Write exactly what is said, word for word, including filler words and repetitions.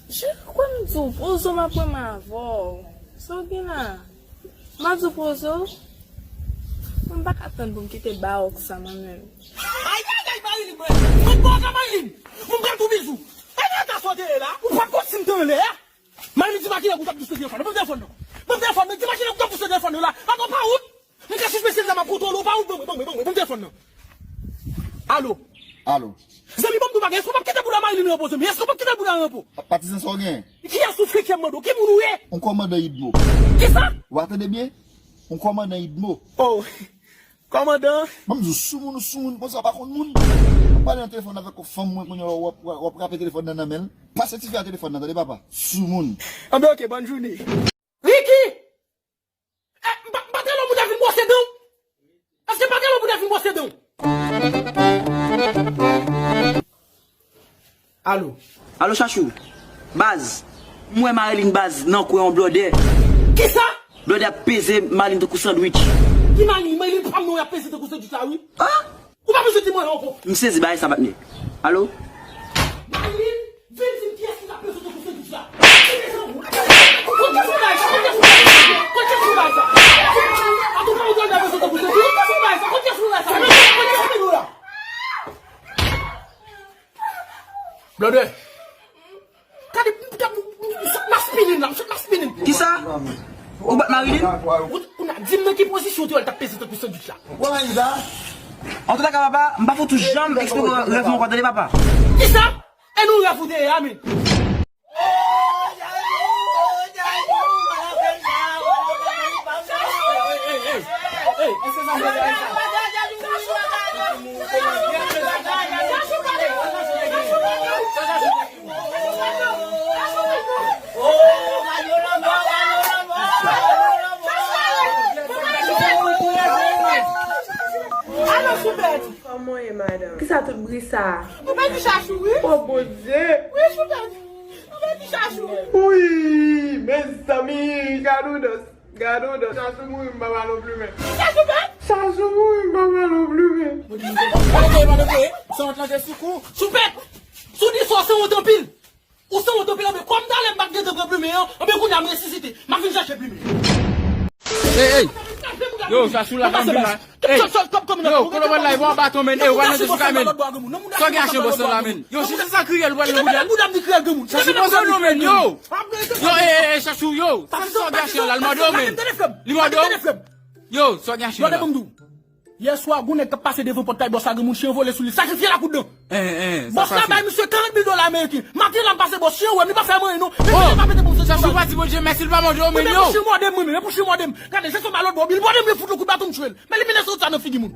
Je kwè m di w, Pozo, m ap renmen avè w. Sa w gen la? M ap di w, Pozo, mwen m pa ka tann pou m kite bawòk sa mwen menm. Ayayay, Marilyn, mwen! Mwen bawòk a Marilyn! Mwen pral tou bizou! E nan eta sa w te ye la? Ou pa konn si m te anlè a? Marilyn, di m a kilè pou w t ap touche telefòn nan. Ban m telefòn nan. Ban m telefòn nan. Di m a kilè pou w t ap touche telefòn nan la. Adan pa wout. Mwen ka sispann se zam ap kontwole w, pa ou ban mwen, ban mwen, ban mwen, ban m telefòn nan. Alo. Alo. Zanmi, ban m di w bagay, èske w p ap kite bouda Marilyn repoze, men èske w p ap kite bouda repo? Patizan, sa w gen? Kiyès ou, frè, ki ap mande w? Ki moun ou ye? On kòmandan Idmo. Kisa? W a tande byen? On kòmandan Idmo. Oh. Kòmandan. Ban m di w, soumoun ou soumoun, konsa w pa konn moun. W ap pale nan telefòn avèk yon fanm, mwen, kounye a w ap, w ap, w ap rape telefòn nan nan men l. Pase tifi a telefòn nan, tande papa. Soumoun. Anben, oke, bòn jounen. Ricky! Eh, m pa, m pa t rele w pou w ta vin bwose dan w? Èske m pa t rele w pou w ta vin bwose dan w? Alo. Alo, Chachou. Baz, m wè Marilyn, baz, nan kwen yon blòdè. Kisa? Blòdè ap peze Marilyn tankou sandwich. Ki Marilyn? Marilyn pa m non, y ap peze tankou sandwich la, wi. Ah? Ou pa bezwen di mwen ankò. M sezi bagay sa, patnè. Alo? Marilyn, vin di m kiyès ki t ap peze w tankou sandwich la. Kite sa, ou. Konn kiyès ou bay sa, konn kiyès ou bay sa, konn kiyès ou bay sa. Antouka, ou t ap peze w tankou sandwich. Konn kiyès ou bay sa, konn kiyès ou bay sa. Konn kiyès ou bay sa. Blòdè. Gade, m, m, m, m sot maspinen la, m sot maspinen. Kisa? Ou bat Marilyn? Ou, ou na di m nan ki pozisyon w te wè l t ap peze tankou sandwich la? Antouka, papa, m pa fout ou janm eksplike rèv mwen ankò, tande, papa. Kisa? E nan rèv ou te ye a, men. Alo, Choupèt. Kòman w ye, madanm? Kisa tout bri sa a? Ou pa di Chachou, wi. O Bondye! Wi, Choupèt. Ou pa di Chachou, wi. Wi, mezanmi, gade yon dans. Gade w dan. Chachou mouri, m pa ba l yon plimen. Chachou mouri, m pa ba l yon plimen. Gade, gade, gade, se yon tlante sou kou. Choupèt! Si w di sa, w sanwont anpil. Ou sanwont anpil, anben, kòm talè m pa t gentan pran plimen an, anben, kounye a m resisite. M ap vin chèche plimen. Ey, ey. Yo, Chachou la, pa vin la. Ey. Yo, kolonèl la, yon baton, men. Ey, ou pa nan jezi ka, men. Sa w gen a chen bòs la, men. Yo, jezi sa kriye, l pral nan bouda l. Chachou, bòs la, non, men, yo. Yo, ey, ey, ey, Chachou, yo. Sa se sa w gen a chen la, l mande w, men. Li mande w. Yo, sa w gen a chen la. Yè swa, gon nèg k ap pase devan pòt kay bòs la, gen moun chen vole sou li, sakrifye l ak kout dan. Bòs la bay misye karant mil dola ameriken. Maten la, m pase bòs, chen wè m, li pa fè m anyen non. Men misye pa pete bon santi. Chachou pa di Bondye mèsi, li pa mande w, men yo. Chen mòde m, wi, men pou chen mòde m. Gade, se son ba lòt bò, li mòde m, li fout yon kout baton, m tchwe l. Men li mennen sot sa nan figi moun.